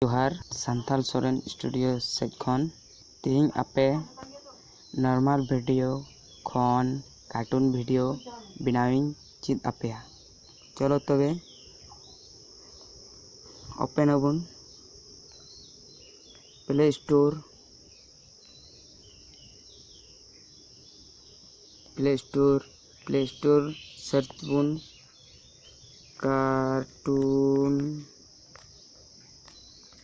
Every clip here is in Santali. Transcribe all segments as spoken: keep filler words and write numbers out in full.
ᱡᱚᱦᱟᱨ, ᱥᱟᱱᱛᱟᱞ ᱥᱚᱨᱮᱱ ᱥᱴᱩᱰᱤᱭᱳ ᱥᱮᱫ ᱠᱷᱚᱱ᱾ ᱛᱮᱦᱮᱧ ᱟᱯᱮ ᱱᱚᱨᱢᱟᱞ ᱵᱷᱤᱰᱤᱭᱳ ᱠᱷᱚᱱ ᱠᱟᱨᱴᱩᱱ ᱵᱷᱤᱰᱤᱭᱳ ᱵᱮᱱᱟᱣᱤᱧ ᱪᱮᱫ ᱟᱯᱮᱭᱟ᱾ ᱪᱚᱞᱚ ᱛᱚᱵᱮ, ᱳᱯᱮᱱ ᱟᱵᱚᱱ play store. Play store, play store search ᱵᱚᱱ ᱠᱟᱨᱴᱩᱱ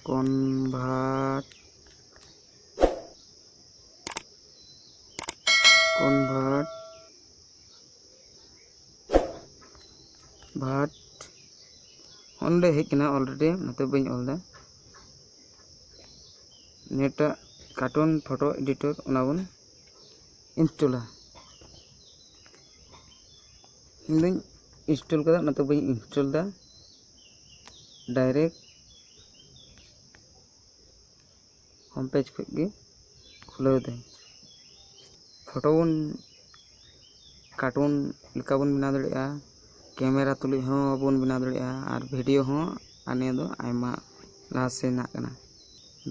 ᱠᱚᱱᱵᱷᱟᱨᱴ, ᱠᱚᱱᱵᱷᱟᱨᱴ, ᱵᱷᱟᱨᱴ᱾ ᱚᱸᱰᱮ ᱦᱮᱡ ᱠᱟᱱᱟ already, ᱚᱱᱟᱛᱮ ᱵᱟᱹᱧ ᱚᱞ ᱮᱫᱟ᱾ ᱱᱤᱭᱟᱹᱴᱟᱜ ᱠᱟᱨᱴᱩᱱ ᱯᱷᱳᱴᱳ ᱮᱰᱤᱴᱚᱨ, ᱚᱱᱟ ᱵᱚᱱ ᱤᱱᱥᱴᱚᱞᱟ᱾ ᱤᱧ ᱫᱩᱧ ᱤᱱᱥᱴᱚᱞ ᱠᱟᱫᱟ, ᱚᱱᱟᱛᱮ ᱵᱟᱹᱧ ᱤᱱᱥᱴᱚᱞ ᱮᱫᱟ᱾ ᱰᱟᱭᱨᱮᱠᱴ ᱦᱳᱢ ᱯᱮᱡᱽ ᱠᱷᱚᱱ ᱜᱮ ᱠᱷᱩᱞᱟᱹᱣ ᱫᱟᱹᱧ᱾ ᱯᱷᱳᱴᱳ ᱵᱚᱱ ᱠᱟᱨᱴᱩᱱ ᱞᱮᱠᱟ ᱵᱚᱱ ᱵᱮᱱᱟᱣ ᱫᱟᱲᱮᱭᱟᱜᱼᱟ, ᱠᱮᱢᱮᱨᱟ ᱛᱩᱞᱩᱡ ᱦᱚᱸ ᱵᱚᱱ ᱵᱮᱱᱟᱣ ᱫᱟᱲᱮᱭᱟᱜᱼᱟ, ᱟᱨ ᱵᱷᱤᱰᱤᱭᱳ ᱦᱚᱸ᱾ ᱟᱨ ᱱᱤᱭᱟᱹ ᱫᱚ ᱟᱭᱢᱟ ᱞᱟᱦᱟ ᱥᱮᱱ ᱨᱮᱱᱟᱜ ᱠᱟᱱᱟ᱾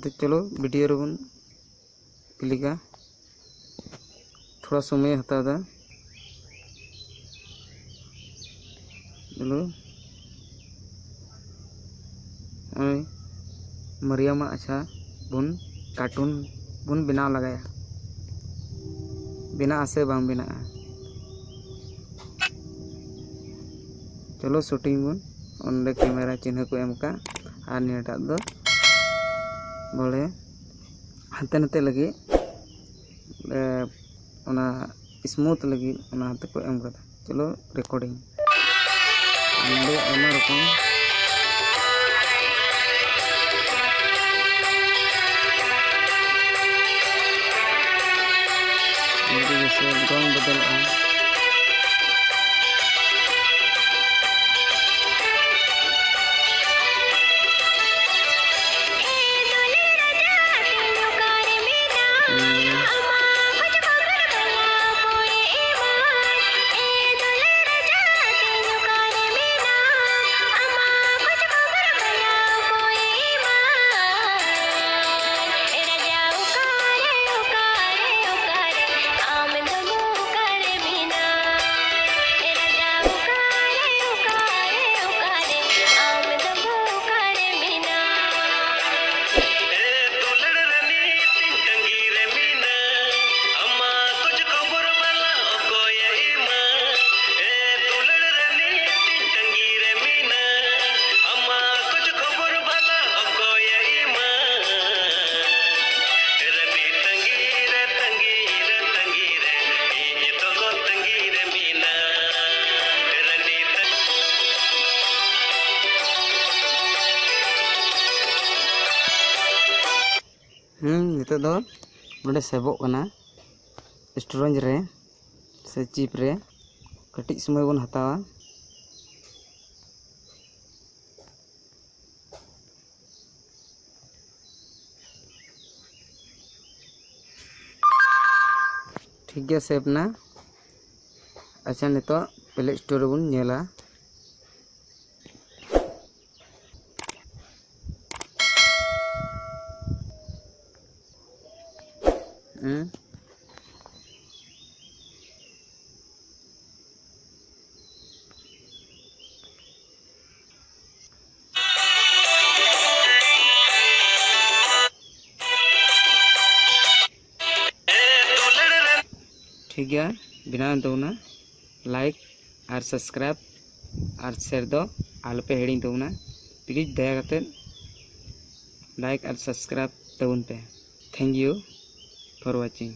ᱛᱚ ᱪᱚᱞᱚ ᱵᱷᱤᱰᱤᱭᱳ ᱨᱮᱵᱚᱱ ᱠᱞᱤᱠᱟ᱾ ᱛᱷᱚᱲᱟ ᱥᱚᱢᱚᱭᱮ ᱦᱟᱛᱟᱣ ᱮᱫᱟ᱾ ᱪᱚᱞᱚ, ᱱᱚᱜᱼᱚᱭ ᱢᱟᱨᱤᱭᱟᱢᱟᱜ ᱟᱪᱪᱷᱟ ᱵᱚᱱ ᱠᱟᱨᱴᱩᱱ ᱵᱚᱱ ᱵᱮᱱᱟᱣ ᱞᱟᱜᱟᱭᱟ᱾ ᱵᱮᱱᱟᱜ ᱟᱥᱮ ᱵᱟᱝ ᱵᱮᱱᱟᱜᱼᱟ? ᱪᱚᱞᱚ ᱥᱩᱴᱤᱝ ᱵᱚᱱ᱾ ᱚᱸᱰᱮ ᱠᱮᱢᱮᱨᱟ ᱪᱤᱱᱦᱟᱹ ᱠᱚ ᱮᱢ ᱠᱟᱜ, ᱟᱨ ᱱᱤᱭᱟᱹᱴᱟᱜ ᱫᱚ ᱵᱚᱞᱮ ᱦᱟᱱᱛᱮ ᱱᱟᱛᱮ ᱞᱟᱹᱜᱤᱫ, ᱮ, ᱚᱱᱟ ᱥᱢᱩᱛᱷ ᱞᱟᱹᱜᱤᱫ ᱚᱱᱟ ᱦᱟᱱᱛᱮ ᱠᱚ ᱮᱢ ᱠᱟᱫᱟ᱾ ᱪᱚᱞᱚ ᱨᱮᱠᱚᱨᱰᱤᱝ᱾ ᱱᱚᱰᱮ ᱟᱭᱢᱟ ᱨᱚᱠᱚᱢ ᱱᱚᱰᱮ ᱡᱮᱭᱥᱮ ᱨᱚᱝ ᱵᱚᱫᱚᱞᱚᱜᱼᱟ᱾ ᱦᱩᱸ, ᱱᱤᱛᱚᱜ ᱫᱚ ᱱᱚᱰᱮ ᱥᱮᱵᱷᱚᱜ ᱠᱟᱱᱟ ᱥᱴᱳᱨᱮᱡᱽ ᱨᱮ ᱥᱮ ᱪᱤᱯ ᱨᱮ᱾ ᱠᱟᱹᱴᱤᱡ ᱥᱚᱢᱚᱭ ᱵᱚᱱ ᱦᱟᱛᱟᱣᱟ᱾ ᱴᱷᱤᱠ ᱜᱮᱭᱟ, ᱥᱮᱵᱷ ᱮᱱᱟ᱾ ᱟᱪᱪᱷᱟ, ᱱᱤᱛᱚᱜ ᱯᱞᱮ ᱥᱴᱳᱨ ᱨᱮᱵᱚᱱ ᱧᱮᱞᱟ᱾ ᱦᱮᱸ᱾ ᱴᱷᱤᱠ ᱜᱮᱭᱟ, ᱵᱮᱱᱟᱣᱮᱱ ᱛᱟᱵᱚᱱᱟ᱾ ᱞᱟᱭᱤᱠ ᱟᱨ ᱥᱟᱵᱥᱠᱨᱟᱭᱤᱵ ᱟᱨ ᱥᱮᱭᱟᱨ ᱫᱚ ᱟᱞᱚᱯᱮ ᱦᱤᱲᱤᱧ ᱛᱟᱵᱚᱱᱟ᱾ ᱯᱞᱤᱡᱽ ᱫᱟᱭᱟ ᱠᱟᱛᱮᱫ ᱞᱟᱭᱤᱠ ᱟᱨ ᱥᱟᱵᱥᱠᱨᱟᱭᱤᱵ ᱛᱟᱵᱚᱱ ᱯᱮ᱾ Thank you for watching.